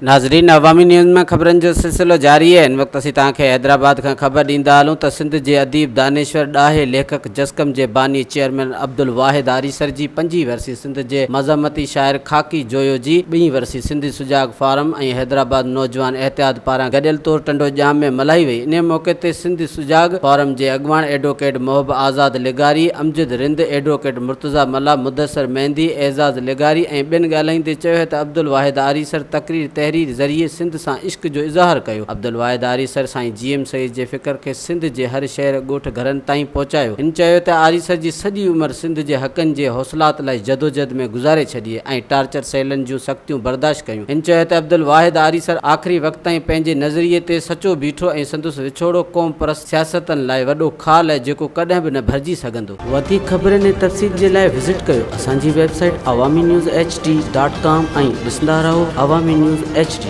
ناظرين عوامي نيوز ۾ خبرن جو سلسلو جاري آهي هن وقت اسين توهان کي حيدرآباد کان خبر ڏيندا هلون ته سنڌ جي اديب دانشور ڏاهي ليکڪ جسقم جي باني چيئرمين عبدالواحد آريسر جي پنجين ورسي سنڌ جي مزاحمتي شاعر خاڪي جويو جي ٻي ورسي سنڌي سجاڳ فارم ۽ حيدرآباد نوجوان احتياط پاران گڏيل طور ٽنڊو ڄام ۾ ملهائي وئي انهي موقعي تي سنڌي سجاڳ فورم جي اڳواڻ ايڊووڪيٽ محب آزاد لغاري، امجد رند، ايڊووڪيٽ مرتضيٰ ملاح، مدثر مهندي، اعزاز لغاري ۽ ٻين ڳالهائيندي چيو ته عبدالواحد آريسر تقرير تحرير ذريعي سنڌ سان عشق جو اظهار ڪيو. عبدالواحد آريسر سائين جي ايم سيد جي فڪر کي سنڌ جي هر شهر ڳوٺ گهرن تائين پهچايو. هن چيو ته آريسر جي سڄي عمر سنڌ جي حقن جي حوصلات لاء جدوجهد ۾ گذاري ڇڏي ۽ ٽارچر سيلن جون سختيون برداشت ڪيون. هن چيو ته عبدالواحد آريسر آخري وقت تائين پنهنجي نظريي تي سچو بيٺو ۽ سندس وڇوڙو قوم پرست سياستن لاء وڏو خال آهي جيڪو ڪڏهن به نه ڀرجي سگهندو. وڌيڪ خبرن ۽ تفصيل جي لاء وزٽ ڪيو اسان جي website Awami news H D dot com ۽ ڏسندا رهو عوامي نيوز ايڇ ڊي.